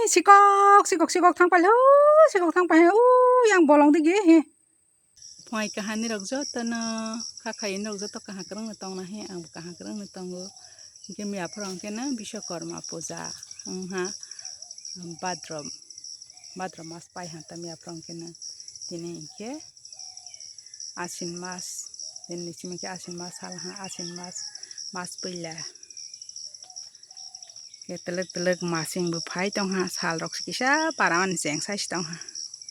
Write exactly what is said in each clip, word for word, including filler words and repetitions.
Sikok, sikok, sikok thang pailai, sikok thang pailai, u yang bolong digi hi. Phai kahani rok joto no, kha khai rok joto kaham kwrwng no tong na hi, ang bo kaham kwrwng no tongo. Hingke miya phoro hingke no Biswakarma puja wngha, Bhadra, Bhadra mas pai ha ta miya phoro hingke no tini hingke Ashin mas, tini simi khe Ashin mas sal ha, Ashin mas, mas puila. Khe twlwk twlwk masing bo phai tongha, sal rok kisa paramani cheng sai si tongha.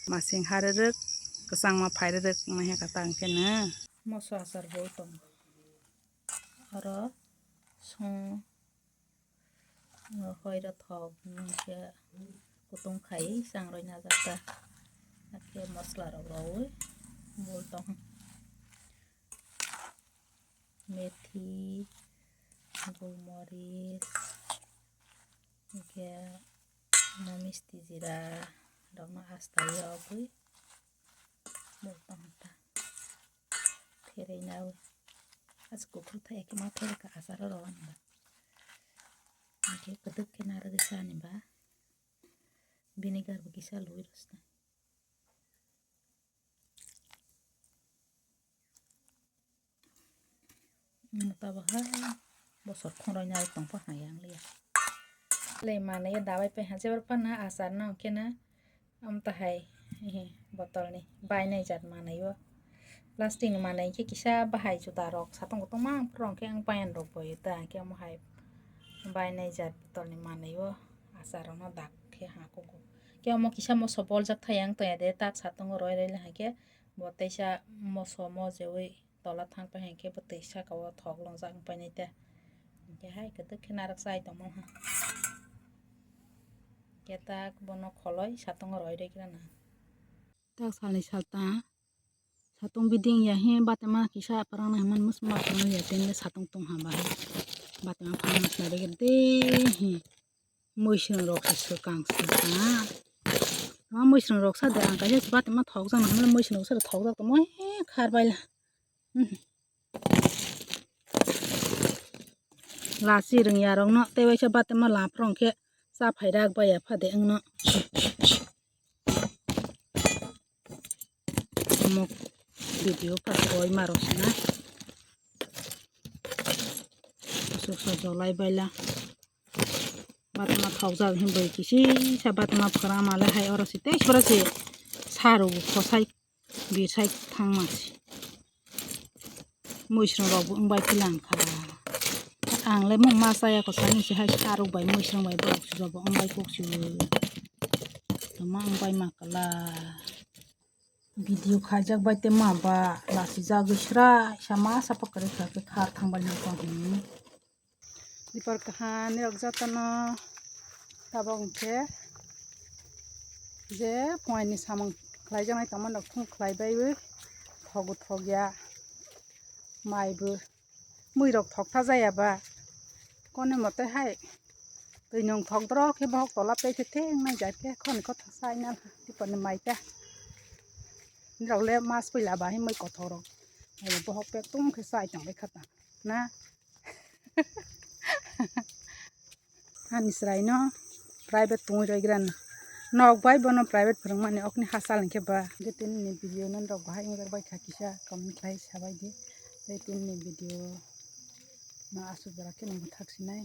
Masing ha rwrwk, kwchangma phai rwrwk wngya khe ta hwnkhe no. Moso achar bo tongo. Oro song, hoi rw thok, hwnkhe kutung khai chang rwi najak ta. Hakhe mosola rok rwi bo tong. Methi, gulmoris, hingke mo misti jira rokno asta yogwi bo tong ta. Pherei nawi. As kuphur thai khe ma pherei ka achar oro ani ba. Hingke kwdwk khe narwgwi chani ba. Vinegar bo kisa lui rwsna. Mota bo hai bosor khongroi narwk tong pha hai ang liya. Le manwi dabai pai ha jebor phano achar no hwnkhe na amta hai botol ni bainai jat manwi o. Plastic ni manwi khe kisa bahai juda rok satung kutung mang phuru hwnkhe ang payan rok bo ta hwnkhe omo hai bainai jat botol ni manwi o achar rok no dak khe ha kugo. Khe omo kisa moso boljak thai ang toya de tak satung roi roi le hai khe bo teisa moso mojewi tola thang pai hwnkhe bo twi saka o thok longjak wng painai ta. Hwnkhe hai kwdwk khe narwk chai tongmani ha. Hwnkhe tak bono kholoi satung roi roi khe na. Tak salni salta satung biding ya hi batema kisa parang nai man mus ma parang ya tei satung tong ha bahai. Batema phang nai de hi. Mui swnam rok se swkang swkang. Ama mui swnam rok sa de ang kaisa se batema thok jang nang mui swnam rok sa de thok jak tongmo he khar bai la. Lasi rwngya rok no tei waisa batema laphrong khe cha phai rak bai ya pha de wng no. Omo video pa koi ma rok sina. Asuk sa jolai bai la. Batma thokjak hinwi kisi sa batma pwkra ma le hai oro si tei sora si sa rw khosai birsai thangma si. Mui swnam rok bo wng bai philang kha. Ang le mung ma chaya kho sani si hai sa rw bai mui swnam bai borok si jobo wng bai kok si. Tama wng bai ma kala. Video khaijak bai tei ma ba lachijagwi srai sa ma sa pakwrwi kha khe khar thang bai nang tong hini. Dipor kaha nirok jotono tabok hwnkhe je phunaini samung khlaijaknai tongmani rok thung khlai baiwi thogo thok ya mai bo. Mui rok thok tha jaya ba. Kone mote hai twi nung thok doro khe bohok tola tei khe theng nai jai khe khoni kotha sai na tipani mai ta. Nirok le mas puila ba himoi kothok rok. Ai bohok pek tum khe sai tong lai kha ta na. Ani chwraino private tongwi rwgrano. Nok bai bono private phwrwngmani okni hachal hinkhe ba. Hwnkhe tinini video nani rok bahai wngjak bai kha kisa comment khlai sabai di. Tei tinini video no aswk jora khe nang thak sinai.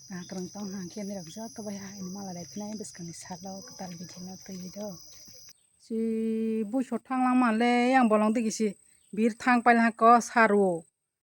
Kaha kwrwng tong hang khe nirok joto bai ha ini mala lai phinai bwskangni salo kwtal video no twiwi do. Si buiso thang langma le yang bolong digi si bir thang pailangkha ko saro.